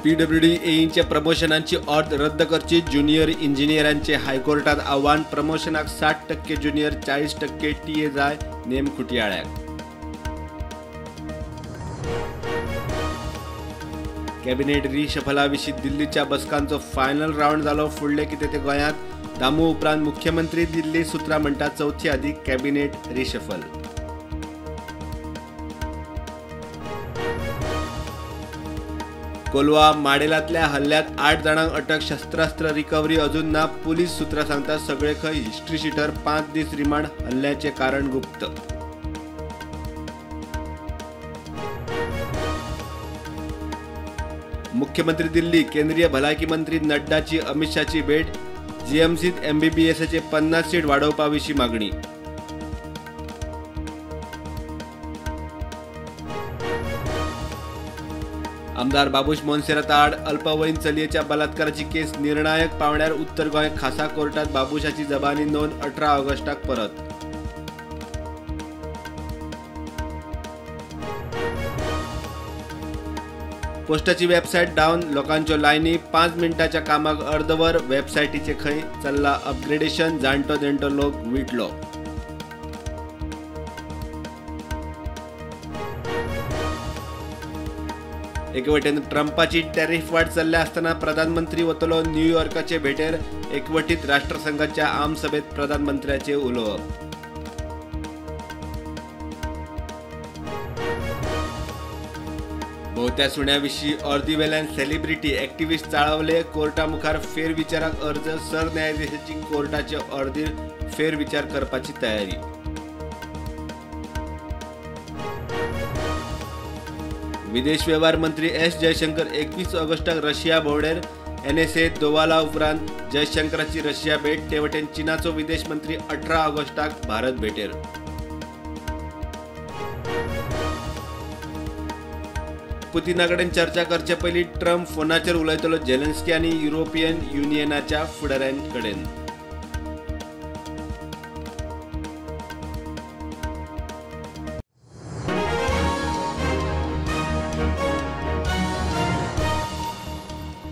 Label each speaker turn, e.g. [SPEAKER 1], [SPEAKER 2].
[SPEAKER 1] PWD एईंच्या प्रमोशनांची ऑर्द रद्द करची junior इंजिनियरांचे हायकोर्टात आव्हान. प्रमोशनाक 60% ज्युनियर 40% टीए जाय नेम खुटयाळ्याक. कॅबिनेट रिशफला विशीं दिल्लीच्या बसकांचो फायनल रावंड जालो. फुडले कितें ते गोंयांत. दामू उपरांत मुख्यमंत्री दिल्ली सूत्रां म्हणटात चवथी आदी कॅबिनेट रिशफल. कोलवा माडेलांतल्या हल्ल्यात 8 जाणांक अटक. शस्त्रास्त्र रिकव्हरी अजून ना. पुलीस सूत्रां सांगतात सगळे खंय हिस्ट्री शिटर. 5 दीस रिमांड. हल्ल्याचें कारण गुप्त. मुख्यमंत्री दिल्ली. केंद्रीय भलायकी मंत्री नड्डाची अमित शाहची भेट. जीएमसीत एमबीबीएसचे 50 सीट वाडोवपा विशीं मागणी. आमदार बाबूश मोन्सेराता आड अल्पवयीन चलयेच्या बलात्काराची केस निर्णायक पावंड्यार. उत्तर गोंय खासा कोर्टात बाबूशाची जबानी नोंद 18 ऑगस्टाक परत. पोस्टाची वेबसायट डावन. लोकांच्यो लायनी. 5 मिनटाच्या कामाक अर्दवर. वेबसायटीचे खंय चल्ला अपग्रेडेशन. जाणटो देणटो लोक विटलो. एके वटेन ट्रंपाची टॅरिफ वाड चल्ल्या आसतना प्रधानमंत्री वतलो न्यूयॉर्काचे भेटेर. एकवटीत राष्ट्रसंघाच्या आमसभेत प्रधानमंत्र्याचे उलोवप. भोवत्या सुण्याविशीं अर्दीवेल्यान सेलिब्रिटी एक्टिविस्ट चाळवले. कोर्टा मुखार फेरविचाराक अर्ज. सरन्यायाधीशाची कोर्टाचे अर्दीर फेरविचार करपाची तयारी. विदेश वेव्हार मंत्री एस जयशंकर 21 ऑगस्टाक रशिया भोंवडेर. एनएसए दोवाला उपरांत जयशंकराची रशिया भेट. ते वटेन चीनाचो विदेश मंत्री 18 ऑगस्टाक भारत भेटेर. पुतिना कडेन चर्चा करचे पयलीं ट्रम्प फोनाचेर उलयतलो झेलेन्स्की आनी युरोपियन युनियनाच्या फुडाऱ्यां कडेन.